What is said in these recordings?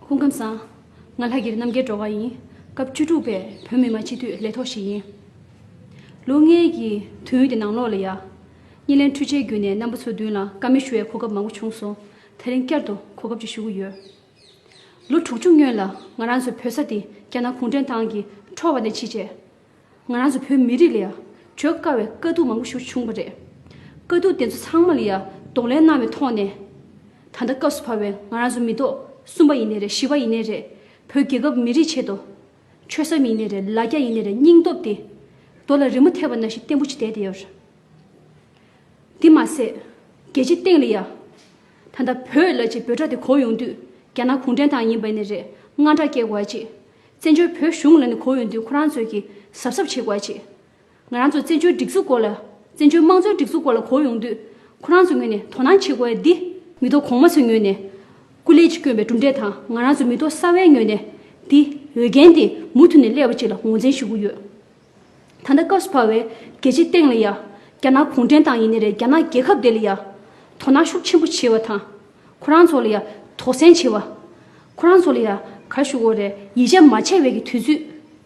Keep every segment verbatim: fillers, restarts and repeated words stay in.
སྐུ་ཁམས་བཟང་། ང་ལྷ་སྒེར་རྣམ་རྒྱལ་སྒྲོལ་དཀར་ཡིན། སྐབས་བཅུ་དྲུག་པའི་བོད་མི་མང་སྤྱི་འཐུས་ལས་ཐོག་ཞིག་ཡིན། ལོ་ལྔའི་གི་དུས་ཡུན་དེ་ནང་ལོགས་ལ་ཡ། སྣེ་ལེན་འཕྲུལ་ཆས་བརྒྱུད་ནས་རྣམ་པ་ཚོའི་མདུན་ལ་བཀའ་མོལ་ཞུ་བའི་གོ་སྐབས་མང་པོ་བྱུང་སོང་། དེ་རིང་བསྐྱར་དུ་གོ་སྐབས་ཅིག་ཞུ་གི་ཡོད། ལོ་དྲུག་ཅུ་སྔོན་ལ་ང་རང་ཚོའི་བོད་ས་དེ་རྒྱ་ནག་གུང་ཁྲན་ཏང་གིས་འཕྲོག་པ་ནས་ཕྱིན་རྗེས། ང་རང་ཚོ་བོད་མི་རིགས་ལ་ཡ་བརྗོད་དཀའ་བའི་དཀའ་སྡུག་མང་པོ་ཞིག་བྱུང་བ་རེད། དཀའ་སྡུག་དེ་ཚོ་ཚང་མ་ལ་ཡ་གདོང་ལེན་གནང་བའི་ཐོག་ནས། ད་ལྟ་སྐབས་སུ་བབས་པའི་ང་རང་ཚོ་མི་ཐོག་གསུམ་པ་ཡིན་ནའི་རེད། བཞི་པ་ཡིན་ནའི་རེད། བོད་རྒྱལ་ཁབ་མི་རིགས་ཆེད་དུ། ཆོད་སེམས་ཡིན་ནའི་རེད། ལ་རྒྱ་ཡིན་ནའི་རེད། སྙིང་སྟོབས་དེ་རྡོ་ལ་རི་མོ་ཐེབས་པ་ནང་བཞིན་བརྟན་པོ་ཅིག་བསྡད་དེ་ཡོད་རེད། དེ་མ་ཟད། རྒྱལ་སྤྱིའི་སྟེང་ལ་ཡ། ད་ལྟ་བོད་ལབ་བྱས་འབོད་སྒྲ་དེ་གོ་ཡོང་དུས་རྒྱ་ནག་གུང་ཁྲན་ཏང་ཡིན་པ་ཡིན་ནའི་རེད། དངངས་སྐྲག་སྐྱེ་དགོས་ཅིག་བཙན་བྱོལ་བོད་གཞུང་ལབ་ནས་གོ་ཡོང་དུས་ཁོ་རང་ཚོས་ཀྱིས་གཟབ་གཟབ་བྱེད་དགོས་ཅིག་ང་རང་ཚོ་བཙན་བྱོལ་སྒྲིག་འཛུགས་སྐོར་ལ། བཙན་བྱོལ་དམངས་གཙོའི་སྒྲིག་འཛུགས་སྐོར་ལ་གོ་ཡོང་དུས་ཁོ་རང་ཚོའི་ངོས་ནས་དོ་སྣང་བྱེད་དགོས་ཡ་འདི། མི་ཐོག་གོང་མ་ཚོའི་ངོས་ནས་སྐུ་ལས་ཀྱིས་བསྐྱོན་པའི་གྲུབ་འབྲས་དང་ང་རང་ཚོ་མི་ཐོག་གསར་བའི་ངོས་ནས་འདི་འོས་འགན་དེ་མུ་མཐུད་ནས་སླེབས་པ་ཅིག་ལ་ངོས་འཛིན་ཞུ་གི་ཡོད། ད་ལྟ་སྐབས་སུ་བབས་པའི་རྒྱལ་སྤྱིའི་སྟེང་ལ་ཡ། རྒྱ་ནག་གུང་ཁྲན་ཏང་ཡིན་ནའི་རེད། རྒྱ་ནག་རྒྱལ་ཁབ་དེ་ལ་ཡ། དོ་སྣང་ཤུགས་ཆེན་པོ་བྱེད་པ་དང་། ཁོ་རང་ཚོ་ལ་ཡ་དོགས་ཟོན་བྱེད་པ། ཁོ་རང་ཚོ་ལ་ཡ་ག་རེ་ཞུ་དགོས་རེད། ཡིད་ཆེས་མ་བྱས་པའི་གི་དུས་ཚོད་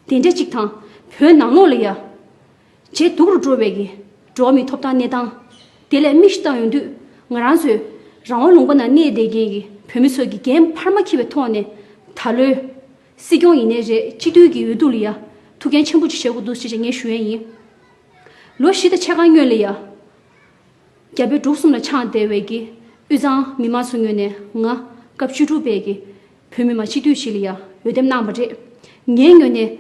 དེ་འདྲ་ཅིག་དང་། བོད་ནང་ལོགས་ལ་ཡ། ཇེ་སྡུག་རུ་འགྲོ་བའི་གི་འགྲོ་བ་མིའི་ཐོབ་ཐང་གནས་སྟངས་དེ་ལ་དམིགས་ཞིབ་བཏང་ཡོང་དུས། ང་རང་ཚོའི་རང་དབང་ལུང་པ་ནང་གནས་བསྡད་མཁན་གྱི་བོད་མི་ཚོ་གི་འགན་འཕར་མ་འཁྱེར་བའི་ཐོག་ནས་ད་ལོའི་སྲིད་སྐྱོང་ཡིན་ནའི་རེད། སྤྱི་འཐུས་ཀྱི་འོས་བསྡུ་ལ་ཡ་ཐུགས་འགན་ཆེན་པོ་ཅིག་བཞེས་དགོས་འདུག་ཅེས་ངས་ཞུ་ཡས་ཡིན། ལོ་བཞི་དང་ཕྱེད་ཀ་སྔོན་ལ་ཡ། རྒྱ་བལ་འབྲུག་གསུམ་ལ་ཆགས་བསྡད་པའི་གི་དབུས་གཙང་མི་མང་ཚོའི་ངོས་ནས་ང་སྐབས་བཅུ་དྲུག་པའི་གི་བོད་མི་མང་སྤྱི་འཐུས་ཞིག་ལ་ཡ་འོས་འདེམས་གནང་བ་རེད། ངའི་ངོས་ནས་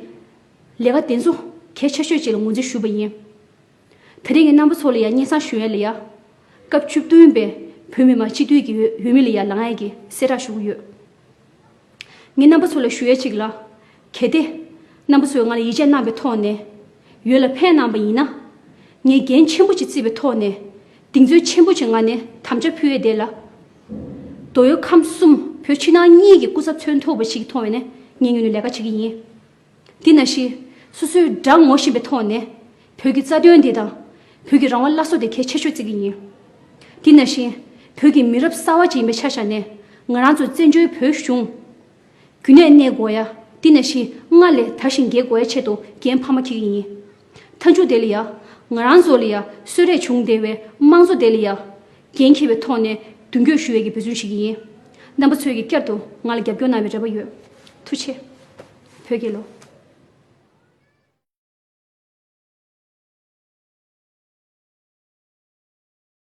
ལས་ཀ་དེ་ཚོ་གལ་ཆེ་ཤོས་ཅིག་ལ་ངོས་འཛིན་ཞུས་པ་ཡིན། དེ་རིང་ངས་རྣམ་པ་ཚོ་ལ་ཡ་སྙན་སེང་ཞུ་ཡས་ལ་ཡ། སྐབས་བཅུ་བདུན་པའི་བོད་མི་མང་སྤྱི་འཐུས་ཀྱི་འོས་འོས་མི་ལ་ཡ་ལངས་ཡས་ཀྱི་གསལ་བསྒྲགས་ཞུ་གི་ཡོད། ངས་རྣམ་པ་ཚོ་ལ་ཞུ་ཡས་གཅིག་ལ། གལ་ཏེ། རྣམ་པ་ཚོས་ང་ལ་ཡིད་ཆེས་གནང་བའི་ཐོག་ནས། འོས་ལ་ཕེབས་གནང་པ་ཡིན་ན། ངས་འགན་ཆེན་པོ་ཅིག་བརྩིས་པའི་ཐོག་ནས། གདེང་ཚོད་ཆེན་པོ་ཅིག་ངང་ནས་དམ་བཅའ་ཕུལ་ཡས་དེ་ལ། དོ་ཡོད་ཁམས་གསུམ་བོད་ཕྱི་ནང་གཉིས་ཀྱི་སྐུ་ཚབ་མཚོན་ཐུབ་པ་ཞིག་མཐོང་བས་ན་ངས་ངོས་ནས་ལས་ཀ་བྱེད་ཀྱི་ཡིན། དེ་ནང་བཞིན་སོ་སོའི་དགྲ་ངོ་ཤེས་པའི་ཐོག་ནས་བོད་ཀྱི་རྩ་དོན་དེ་དང་། བོད་ཀྱི་རང་དབང་སླར་གསོ་དེ་གལ་ཆེ་ཤོས་བརྩི་གི་ཡིན། དེ་ནང་བཞིན་བོད་ཀྱི་མི་རབས་གསར་བ་ཅིག་ཡིན་པའི་ཆ་བཞག་ནས་ང་རང་ཚོ་བཙན་བྱོལ་བོད་གཞུང་རྒྱུན་གནས་གནས་དགོས་ཡ། དེ་ནང་བཞིན་སྔར་ལས་དར་ཞིང་རྒྱས་དགོས་ཡ་ཆེད་དུ་འགན་འཕར་མ་འཁྱེར་གྱི་ཡིན། མཐའ་མཇུག་དེ་ལ་ཡ། ང་རང་ཚོ་ལ་ཡ་གསོལ་རས་བྱུང་བསྡད་པའི་དམངས་གཙོ་དེ་ལ་ཡ། འགན་འཁྱེར་བའི་ཐོག་ནས་མདུན་སྐྱོད་ཞུ་ཡས་ཀྱི་འབད་བརྩོན་བྱེད་ཀྱི་ཡིན། རྣམ་པ་ཚོས་ཀྱིས་བསྐྱར་དུ་ང་ལ་རྒྱབ་སྐྱོར་གནང་བའི་རེ་བ་ཡོད། ཐུགས་རྗེ་ཆེ། བོད་རྒྱལ་ལོ།